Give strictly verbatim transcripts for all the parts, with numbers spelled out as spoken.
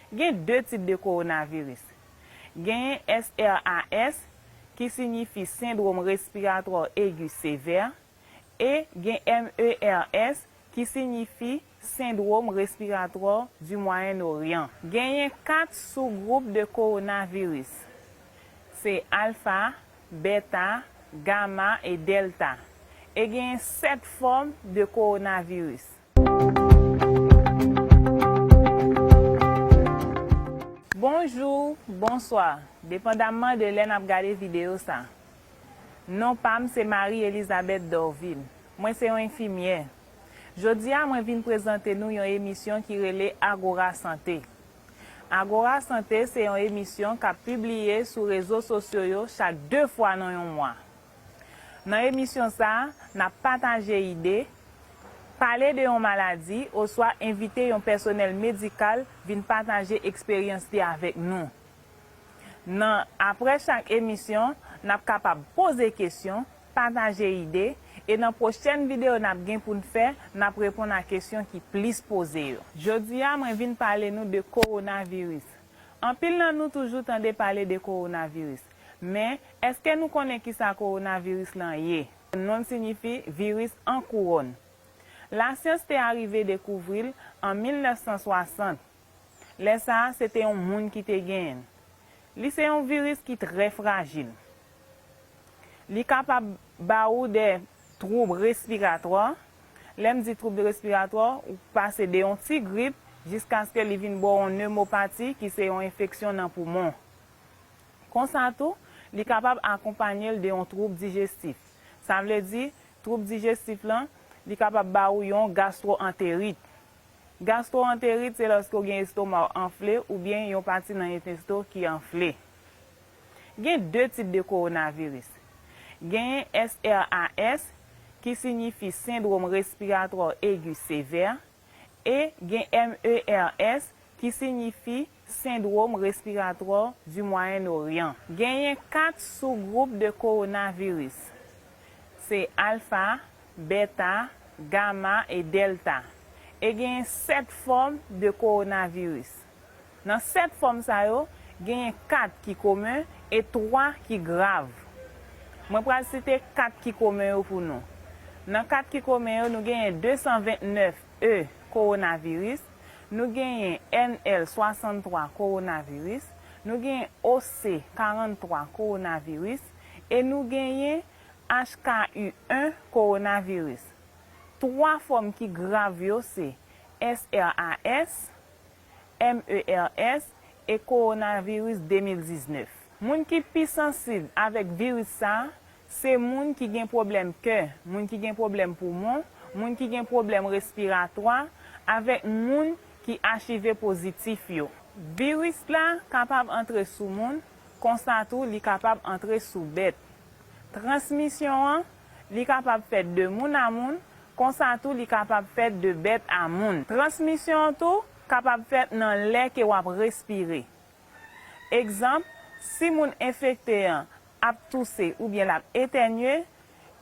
Gen de tip de kowonaviris. Genyen S R A S, ki siyifi sendwòm respiratwa egi sevè, e gen M E R S, ki siyifi sendwòm respiratwa di Mwayen Oryan. Genyen kat sougwoup de kowonaviris. Se alfa, beta, gama e dèlta. E genyen sèt fòm de kowonaviris. Bonjou, bonswa, depandamman de lè n ap gade videyo sa. Non pa m se Marie Elizabeth Dorvil. Mwen se yon enfimyè. Jodi a, mwen vin prezante nou yon emisyon ki rele Agora Sante. Agora Sante se yon emisyon k ap pibliye sou rezo sosyo yo chak de fwa nan yon mwa. Nan emisyon sa a, n ap pataje ide, pale de yon maladi, oswa envite yon pèsonèl medikal vin pataje eksperyans li avèk nou. Nan, apre chak emisyon, n ap kapab poze kesyon, pataje ide, e nan pwochèn videyo n ap gen pou n fè, n ap reponn a kesyon ki plis poze yo. Jodi a, mwen vin pale nou de kowonaviris. Anpil nan nou toujou tande pale de kowonaviris. Men, èske nou konnen kisa kowonaviris lan ye? Non l siyifi viris an kouwòn. Lasyans te arive dekouvri l an mil nèf san swasant. Lè sa a, se te yon moun ki te genyen l. Li se yon viris ki trè frajil. Li kapab ba ou de twoub respiratwa. Lè m di twoub respiratwa, ou pase de yon ti grip jiskaske li vin ba w yon nemopati ki se yon enfeksyon nan poumon. Konsa tou, li kapab akonpanye l de yon twoub dijestif. Sa vle di, twoub dijestif lan, li kapab ba ou yon gastwoanterit. Gastwoanterit se lòske w gen estoma w anfle oubyen yon pati nan entesto ki anfle. Gen de tip de kowonaviris. Genyen S R A S, ki siyifi sendwòm respiratwa egi sevè, e gen M E R S, ki siyifi sendwòm respiratwa di Mwayen Oryan. Genyen kat sougwoup de kowonaviris. Se alfa, beta, gama e dèlta. E genyen sèt fòm de kowonaviris. Nan sèt fòm sa yo, genyen kat ki komen e twa ki grav. Mwen pral site kat ki komen yo pou nou. Nan kat ki komen yo, nou genyen de san vennèf E kowonaviris, nou genyen N L swasanntwa kowonaviris, nou genyen O C karanntwa kowonaviris, e nou genyen H K U en kowonaviris. Twa fòm ki grav yo se S R A S, M E R S e kowonaviris de mil diznèf. Moun ki pi sansib avèk viris sa a, se moun ki gen pwoblèm kè, moun ki gen pwoblèm poumon, moun ki gen pwoblèm respiratwa, avèk moun ki achive pozitif yo. Viris la kapab antre sou moun, konsa tou li kapab antre sou bèt. Transmisyon an, li kapab fèt de moun a moun, konsa tou li kapab fèt de bèt a moun. Transmisyon an tou kapab fèt nan lè ke w ap respire. Egzanp, si moun enfekte an ap touse oubyen l ap etènye,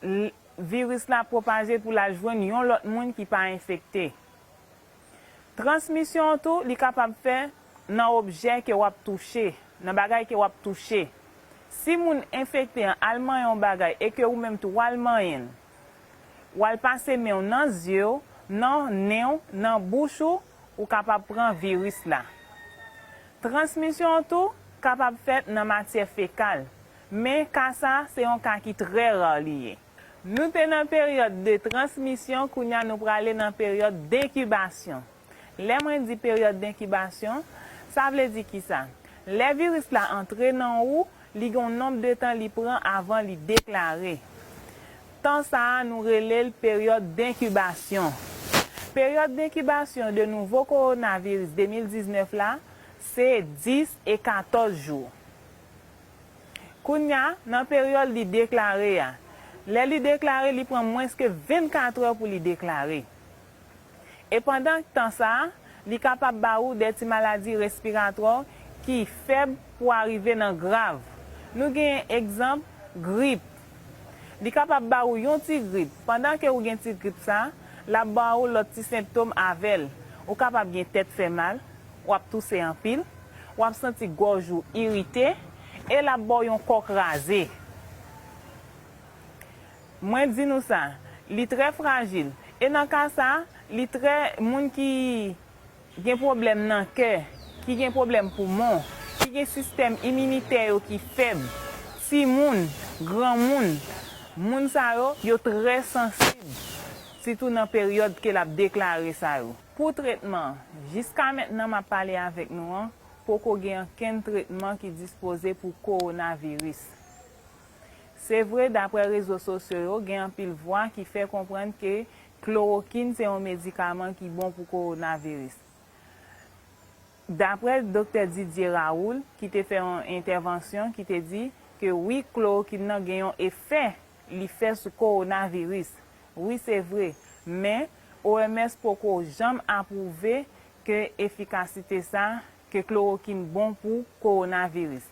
l-, viris la pwopaje pou l al jwenn yon lòt moun ki pa enfekte. Transmisyon an tou, li kapab fè nan objè ke w ap touche, nan bagay ke w ap touche. Si moun enfekte an al manyen yon bagay e ke ou menm tou w al manyen l, w al pase men w nan zye w, nan nen w, nan bouch ou, ou kapab pran viris la. Transmisyon an tou kapab fèt nan matyè fekal, men ka sa a se yon ka ki trè ra li ye. Nou te nan peryòd de transmisyon, kounye a nou prale nan peryòd denkibasyon. Lè mwen di peryòd denkibasyon, sa vle di kisa? Lè viris la antre nan ou, li gen yon nonb de tan li pran avan li deklare. Tan sa a, nou rele l peryòd denkibasyon. Peryòd denkibasyon de nouvo kowonaviris de mil diznèf la, se dis e katòz jou. Kounye a, nan peryòd li deklare a, lè li deklare, li pran mwens ke vennkat è pou li deklare. E pandan tan sa a, li kapab ba ou de ti maladi respiratwa ki fèb pou arive nan grav. Nou genyen egzanp grip. Li kapab ba ou yon ti grip. Pandan ke ou gen ti grip sa a, l ap ba ou lòt ti sentòm avè l. Ou kapab gen tèt fè mal, w ap touse anpil, w ap santi gòj ou irite, e l ap ba w yon kò kraze. Mwen di nou sa, li trè frajil, e nan ka sa, li trè moun ki gen pwoblèm nan kè, ki gen pwoblèm poumon, ki gen sistèm iminitè yo ki fèb, timoun, granmoun, moun sa yo, yo trè sansib, sitou nan peryòd ke l ap deklare sa yo. Pou tretman, jiska mentnan m ap pale avèk nou an, poko gen ankenn tretman ki dispoze pou kowonaviris. Se vre, daprè rezo sosyo yo, gen anpil vwa ki fè konprann ke klorokin se yon medikaman ki bon pou kowonaviris. Daprè Doktè Didier Raoult, ki te fè yon entèvansyon, ki te di ke wi, klorokin nan gen yon efè li fè sou kowonaviris. Wi, se vre, men O M S poko janm apwouve ke efikasite sa, ke klorokin bon pou kowonaviris.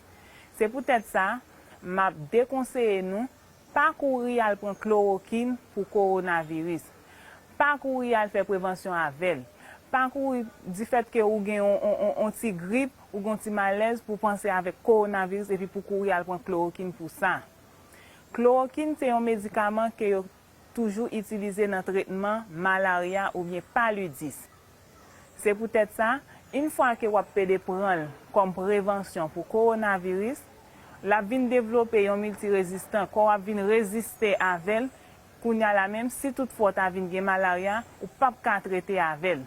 Se poutèt sa, m ap dekonseye nou pa kouri al pran klorokin pou kowonaviris. Pa kouri al fè prevansyon avè l. Pa kouri difèt ke ou gen yon, yon, yon, yon ti grip, ou gen yon ti malèz pou panse avèk kowonaviris epi pou kouri al pran klorokin pou sa. Klorokin se yon medikaman ke yo toujou itilize nan tretman malarya oubyen palidis. Se poutèt sa, yon fwa ke w ap pede pran l kòm prevansyon pou kowonaviris, l ap vin devlope yon miltirezistan, kò w ap vin reziste avè l, kounye a la menm, si toutfwa w ta vin gen malarya, ou p ap ka trete avè l.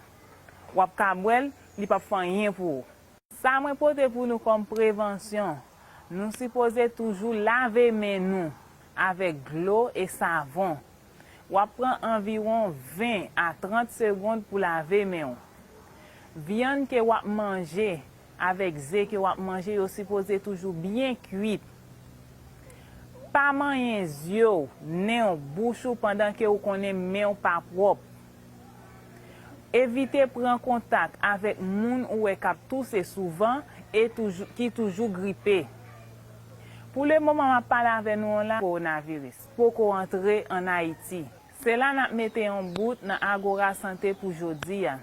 W ap ka bwè l, li p ap fè anyen pou ou. Sa mwen pote pou nou kòm prevansyon, nou sipoze toujou lave men nou avèk dlo e savon. W ap pran anviwon ven a trant segonn pou lave men w. Vyann ke w ap manje avèk ze ke w ap manje, yo sipoze toujou byen kwit. Pa manyen zye w, nen w, bouch ou pandan ke ou konnen men w pa pwòp. Evite pran kontak avèk moun ou wè k ap touse souvan e toujou, ki toujou gripe. Pou lemoman m ap pale avè nou an la, kowonaviris poko antre ann Ayiti. Se la n ap mete yon bout nan Agora Sante pou jodi a.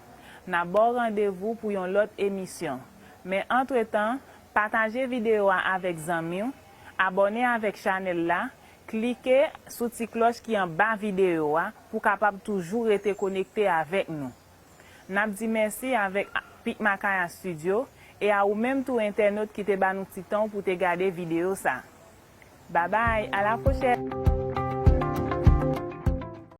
N ap ba w randevou pou yon lòt emisyon. Men antretan, pataje videyo a avèk zanmi w, abòne avèk chanèl la, klike sou ti klòch ki anba videyo a pou w kapab toujou rete konekte avèk nou. N ap di mèsi avèk Pic Macaya Studio e a ou menm tou entènot ki te ba nou ti tan w pou te gade videyo sa. Babay, a la pwochèn!